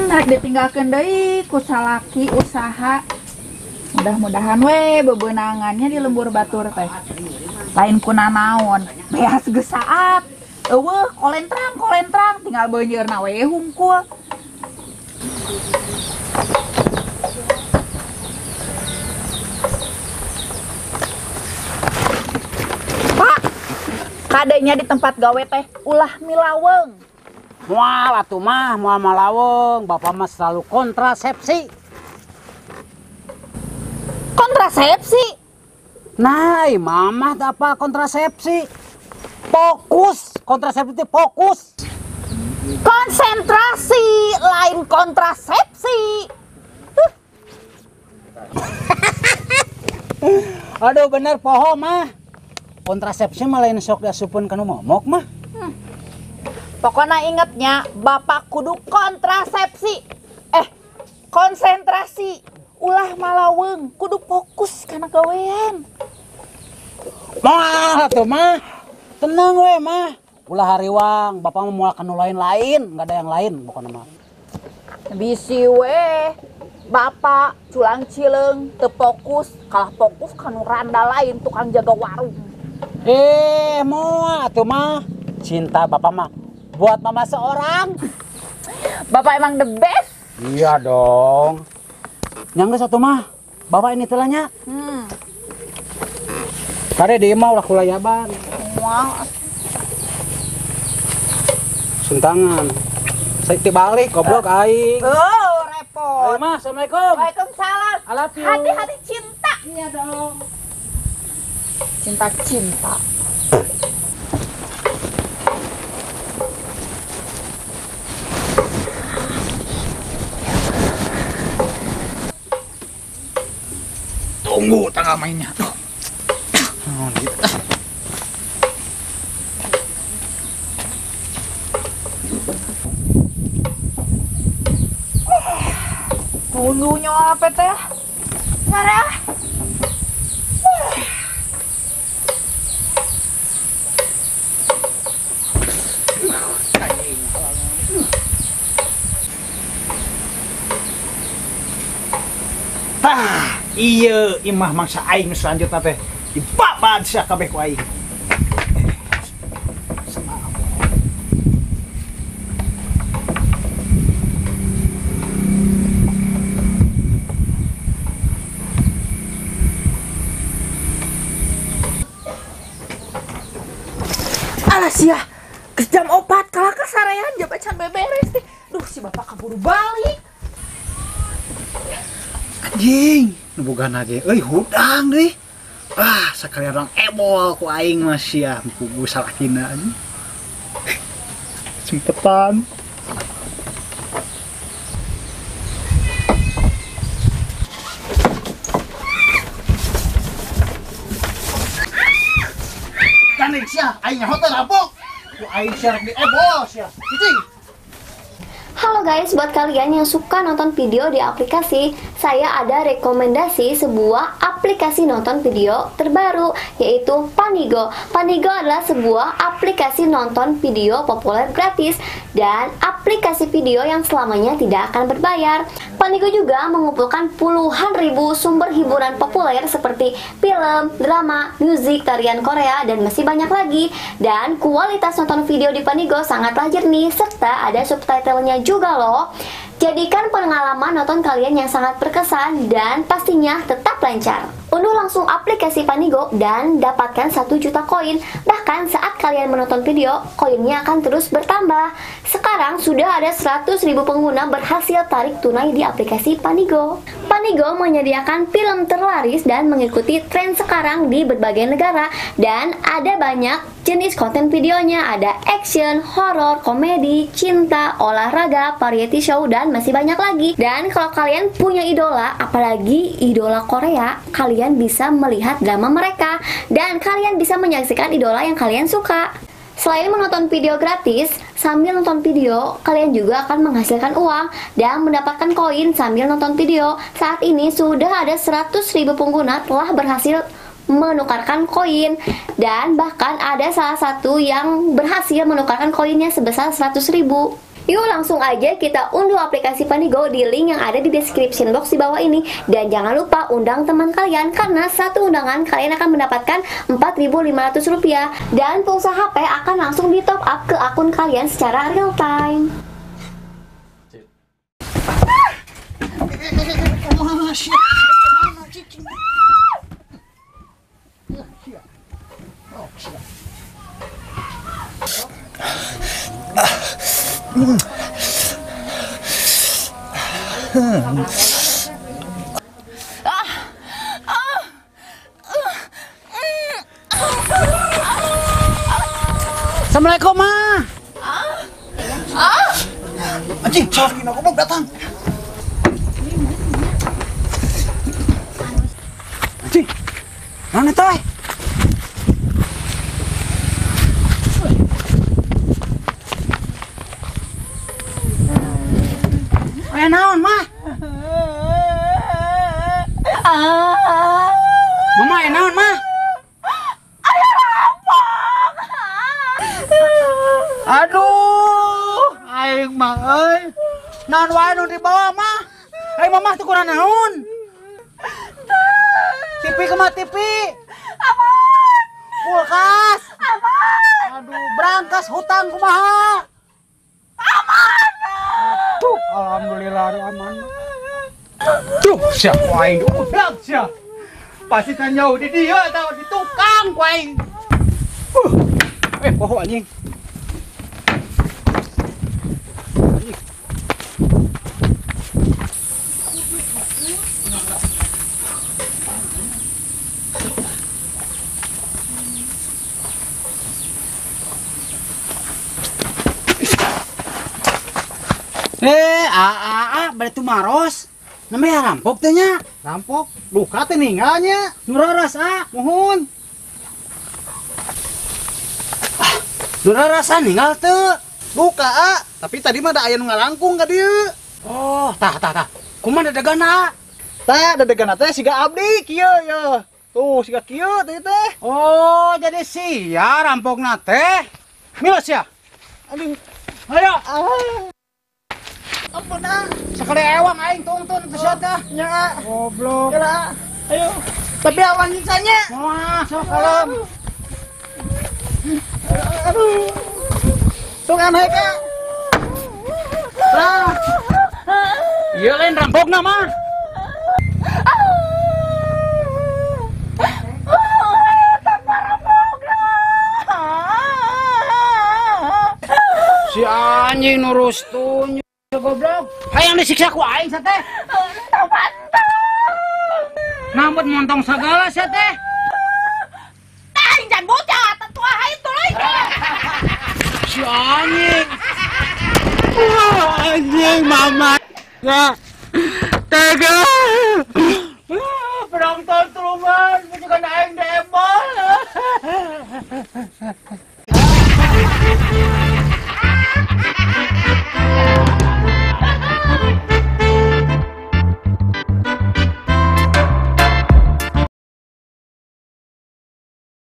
Rek ditinggalkeun deui ku salaki usaha. Mudah-mudahan we bebenangannya di lembur batur teh. Lain ku nanaon, beas geus saat. Eueuh kolentrang tinggal beunjeurna we hungkul. Pak, kadenya di tempat gawe teh ulah milaweung. Moal atuh mah, moal malaweung, bapak mah selalu kontrasepsi. Kontrasepsi? Nah, mama apa kontrasepsi? Fokus, kontrasepsi itu fokus. Konsentrasi, lain kontrasepsi. Aduh bener poho mah. Kontrasepsi mah lain sok diasupkeun kana momok mah. Pokoknya ingetnya bapak kudu kontrasepsi. Konsentrasi. Ulah malaweung, kudu fokus kana gawean. Mah atuh mah. Tenang we mah. Ulah hariwang, bapak mah moal kanu lain-lain, enggak ada yang lain pokoknya mah. Bisi we. Bapak culang cileung teu fokus, kalah fokus kanu randa lain tukang jaga warung. Moal atuh mah. Cinta bapak mah buat mama seorang. Bapak emang the best. Iya dong. Yang satu mah, bapak ini telanya. Kade di imah ulah kulayaban. Wah. Suntangan. Saya dibalik goblok aing. Oh, repot. Ayo mah, assalamualaikum. Waalaikumsalam. I love you. Hati-hati cinta. Iya dong. Cinta-cinta. Tunggu tanggal mainnya. Oh, gitu. Tunggunya apa teh? Nara. Tah, iya imah mangsa aing selanjutnya teh dibabad sia kabeh ku aing. Alah sia, geus jam 4 kalah kasarean jam acan beberes teh. Duh si bapak kaburu balik. Anjing, nu bogana ge euy hudang deui. Ah, sakalian orang ebol ku aing mah sia, kugu salakina anjing. Sempetan. Gandeng sia, aing nyaho teh rapok. Ku aing sia rek di ebol sia. Cicing. Halo guys, buat kalian yang suka nonton video di aplikasi, saya ada rekomendasi sebuah aplikasi nonton video terbaru, yaitu Panigo. Panigo adalah sebuah aplikasi nonton video populer gratis dan aplikasi video yang selamanya tidak akan berbayar. Panigo juga mengumpulkan puluhan ribu sumber hiburan populer seperti film, drama, musik, tarian Korea, dan masih banyak lagi. Dan kualitas nonton video di Panigo sangatlah jernih serta ada subtitlenya juga loh. Jadikan pengalaman nonton kalian yang sangat berkesan dan pastinya tetap lancar. Unduh langsung aplikasi Panigo dan dapatkan 1 juta koin. Bahkan saat kalian menonton video, koinnya akan terus bertambah. Sekarang sudah ada 100.000 pengguna berhasil tarik tunai di aplikasi Panigo. Panigo menyediakan film terlaris dan mengikuti tren sekarang di berbagai negara. Dan ada banyak jenis konten videonya, ada action, horror, komedi, cinta, olahraga, variety show, dan masih banyak lagi. Dan kalau kalian punya idola, apalagi idola Korea, kalian bisa melihat drama mereka dan kalian bisa menyaksikan idola yang kalian suka. Selain menonton video gratis, sambil nonton video, kalian juga akan menghasilkan uang dan mendapatkan koin sambil nonton video. Saat ini sudah ada 100.000 pengguna telah berhasil menukarkan koin, dan bahkan ada salah satu yang berhasil menukarkan koinnya sebesar 100.000. Yuk langsung aja kita unduh aplikasi Panigo di link yang ada di description box di bawah ini. Dan jangan lupa undang teman kalian, karena satu undangan kalian akan mendapatkan Rp4.500 dan pulsa HP akan langsung di top up ke akun kalian secara real time. Assalamualaikum, Ma. Anjing, salaki na goblok datang. Anjing. Mana teh? Aya naon, Mah? Mama aya naon, Mah? Aya rampok. Aduh, aing mah euy. Naon wae nu dibawa, Mah? Aing mamah teh kurang naon? TV kumaha TV? Aman. Kulkas. Aman. Aduh, berangkas hutang kumaha? Aman. Tuh, alhamdulillah aduh, aman. Tuh, sia ku aing goblok sia. Pasti kan jauh di dia atau di tukang ku aing. Poho anjing. Bade tumaros. Namanya rampok teh nya. Rampok, luka teh ninggalnya. Nu raras ah. Muhun. Nu rarasan ninggal teu. Luka ah, tapi tadi mah da aya nu ngalangkung ka dieu. Oh, tah tah tah. Kumaha dedegana? Tah, dedegana teh siga abdi kieu ye. Tuh, siga kieu teh teh. Oh, jadi sia rampokna teh. Milos sia. Aduh. Ayo. Ah. Ampun ah. Sekali ewang aing tungtun ke sia teh. Nya. Goblok. Kela. Ayo. Tapi awan sisanya. Wah, sok kalem. Aduh. Tuh kan naik ya. Lah. Ieu lain rampokna mah. Si anjing nurus tunjuk goblok. Hayang disiksa ku aing sia teh. Nambut montong sagala sia teh. Aing jangan bocah, tentu aing tuluy. Si anjing. Wah, anjing mama. Ya. Tega. Penonton tulungan, bukan aing debol.